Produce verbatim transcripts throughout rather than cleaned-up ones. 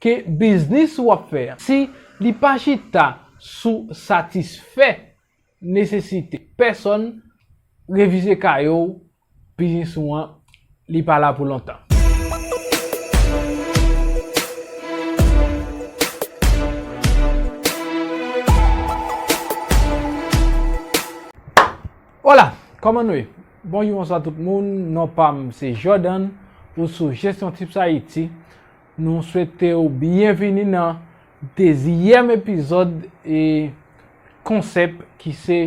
ke biznis w ap fè a, si li pa chita sou satisfè nesesite pèsòn, revize kaye w, biznis ou an, li pa la pou lontan. Hola, kòman nou ye? Bonjou, bonswa tout moun. Non pa m se Jordan, ou sou Gestion Tips Haïti. Nou swete w byenvini nan dezyèm epizòd e konsèp ki se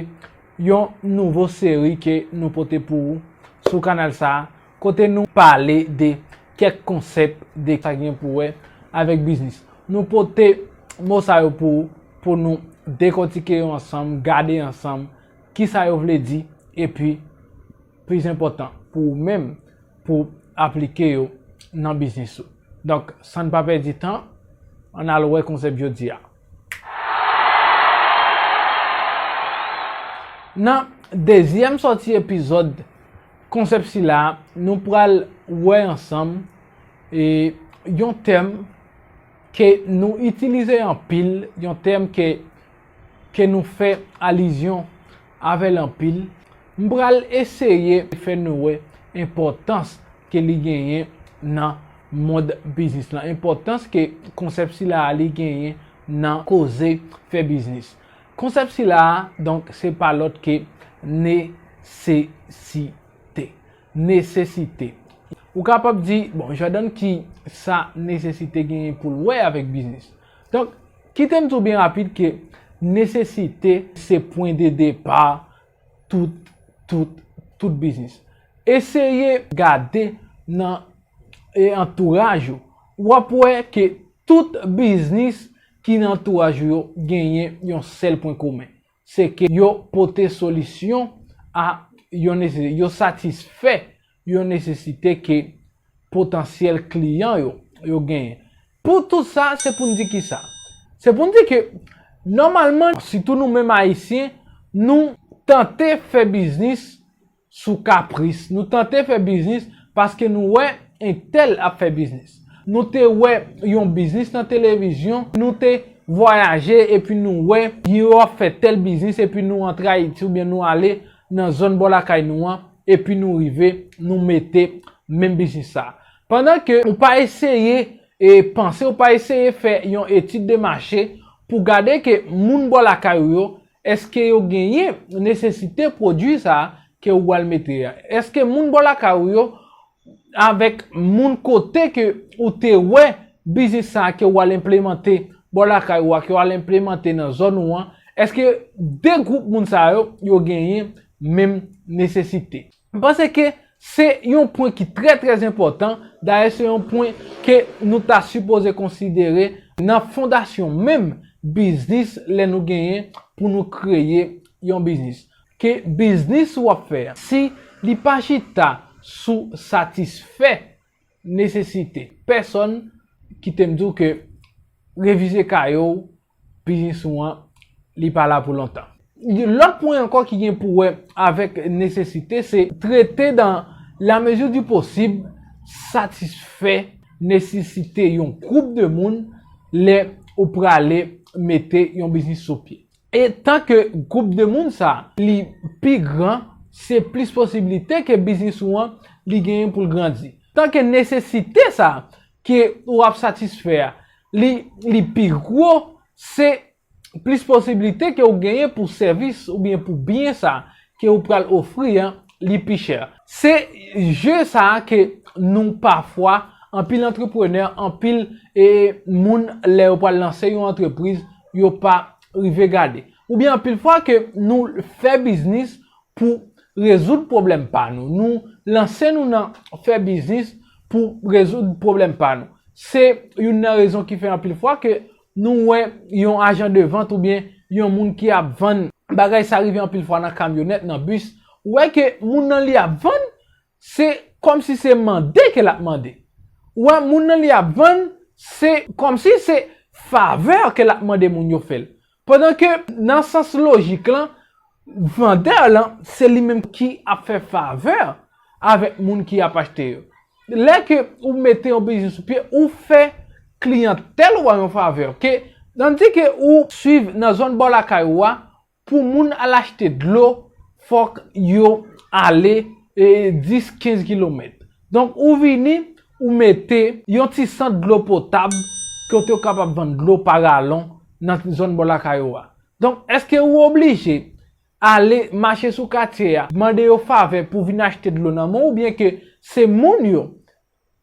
yon nouvo seri ke nou pote pou ou sou kanal sa a, kote nou pale de kèk konsèp de sa ki gen pou wè avèk biznis. Nou pote mo sa yo pou ou, pou nou dekòtike yo ansanm, gade ansanm kisa yo vle di, epi plis enpòtan pou ou menm, pou aplike yo nan biznis ou. Donk, san n pa pèdi tan, ann al wè konsèp jodi a. Nan dezyèm sòti epizòd konsèp sila, nou pral wè ansanm e yon tèm ke nou itilize anpil, yon tèm ke, ke nou fè alizyon avè l anpil. M pral eseye fè nou wè enpòtans ke li genyen nan mond biznis lan, enpòtans ke konsèp sila a li genyen nan koze fè biznis. Konsèp sila a, donk, se pa lòt ke nesesite. Nesesite. Ou kapab di, bon, Jordan, kisa nesesite genyen pou l wè avèk biznis? Donk, kite m di w byen rapid ke nesesite se pwen de depa tout, tout, tout biznis. Eseye gade nan, e, antouraj ou. W ap wè ke tout biznis ki nan antouraj ou yo genyen yon sèl pwen komen. Se ke yo pote solisyon a yon nesesite, yo satisfè yon nesesite ke potansyèl kliyan yo, yo genyen. Pou tout sa, se pou n di kisa? Se pou n di ke, nòmalman, sitou nou menm Ayisyen, nou tante fè biznis sou kapris. Nou tante fè biznis paske nou wè entèl ap fè biznis. Nou te wè yon biznis nan televizyon, nou te vwayaje epi nou wè yo ap fè tèl biznis epi nou antre Ayiti oubyen nou ale nan zòn bò lakay nou an epi nou rive, nou mete menm biznis sa. Pandan ke ou pa eseye e panse, ou pa eseye fè yon etid de mache pou gade ke moun bò lakay ou yo, èske yo genyen nesesite pwodui sa a ke ou pral mete a? Èske moun bò lakay ou yo, avèk moun kote ke ou te wè biznis sa a ke ou al enplemante bò lakay ou a, ke ou al enplemante nan zòn ou an, èske de gwoup moun sa yo, yo genyen menm nesesite? M panse ke se yon pwen ki trè, trè enpòtan. Dayè, se yon pwen ke nou ta sipoze konsidere nan fondasyon menm biznis lè nou genyen pou nou kreye yon biznis. Ke biznis w ap fè a, si li pa chita sou satisfè nesesite pèsòn, kite m di w ke revize kaye w, biznis ou an, li pa la pou lontan. Lòt pwen ankò ki gen pou wè avèk nesesite, se trete dans la mesure du possible, satisfè nesesite yon gwoup de moun lè ou prale mete yon biznis sou pye. E tan ke gwoup de moun sa a, li pi gran, se plis posiblite ke biznis ou an, li genyen pou l grandi. Tan ke nesesite sa a, ke ou ap satisfè a, li, li pi gwo, se plis posiblite ke ou genyen pou sèvis oubyen pou byen sa a ke ou pral ofri an, li pi chè. Se je sa a ke nou pafwa, anpil antreprenè, anpil, e, moun, lè yo pral lanse yon antrepriz, yo pa rive gade. Oubyen anpil fwa ke nou fè biznis pou rezoud pwoblèm pa nou. Nou lanse nou nan fè biznis pou rezoud pwoblèm pa nou. Se youn nan rezon ki fè anpil fwa ke nou wè yon ajan de vant oubyen yon moun ki ap vann bagay sa rive anpil fwa nan kamyonèt, nan bis, ou wè ke moun nan li ap vann, se kòmsi se mande ke l ap mande. Ou wè moun nan li ap vann, se kòmsi se favè ke l ap mande moun yo fè l. Pandan ke nan sans lojik lan, vandè lan, se li menm ki ap fè favè avèk moun ki ap achte yo. Lè ke ou mete yon biznis sou pye, ou fè kliyantèl ou a yon favè. Ke, nan di ke ou swiv nan zòn bò lakay ou a, pou moun al achte dlo, fòk yo ale e, dis, kenz kilomèt. Donk, ou vini, ou mete yon ti sant dlo potab ke w te kapab vann dlo pa galon nan zòn bò lakay ou a. Donk, èske ou oblije ale mache sou katye a, mande yo favè pou vin achte dlo nan men w, oubyen ke se moun yo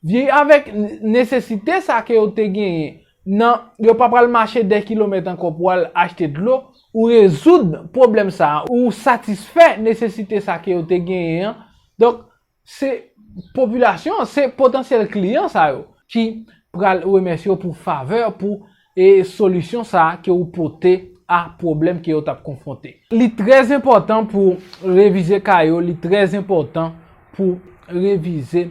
vye avèk nesesite sa ke yo te genyen nan, yo pa pral mache dè kilomèt ankò pou al achte dlo, ou rezoud pwoblèm sa a, ou satisfè nesesite sa ke yo te genyen an. Donk, se popilasyon an, se potansyèl kliyan sa yo ki pral remèsye w pou favè, pou e solisyon sa a ke ou pote a pwoblèm ke yo t ap konfwonte. Li trè enpòtan pou revize ka yo, li trè enpòtan pou revize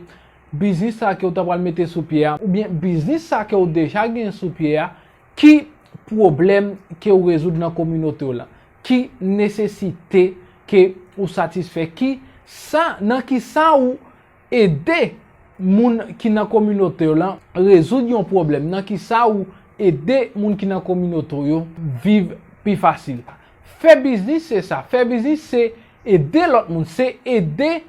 biznis sa ke ou ta pral mete sou pye a, oubyen biznis sa ke ou deja gen sou pye a, ki pwoblèm ke ou rezoud nan kominote w lan, ki nesesite ke ou satisfè, ki sa, nan ki sa ou ede moun ki nan kominote w lan rezoud yon pwoblèm, nan ki sa ou ede moun ki nan kominote w yo viv pi fasil. Fè biznis se sa. Fè biznis se ede lòt moun, se ede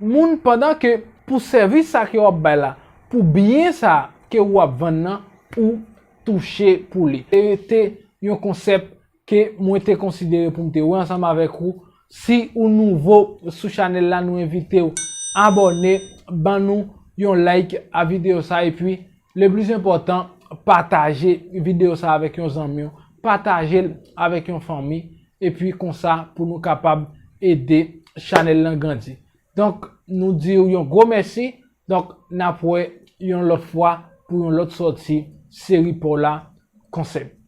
moun pandan ke pou sèvis sa ke w ap bay la, pou byen sa ke w ap vann nan, ou touche pou li. Se te yon konsèp ke mwen te konsidere pou m te wè ansanm avèk ou. Si ou nouvo sou chanèl la, nou envite w abòne, ban nou yon like a videyo sa, epi le plis enpòtan, pataje videyo sa avèk yon zanmi w, pataje l avèk yon fanmi, epi konsa pou nou kapab ede chanèl lan grandi. Donk, nou di w yon gwo mèsi. Donk, n ap wè yon lòt fwa pou yon lòt sòti seri Paw la Konsèp.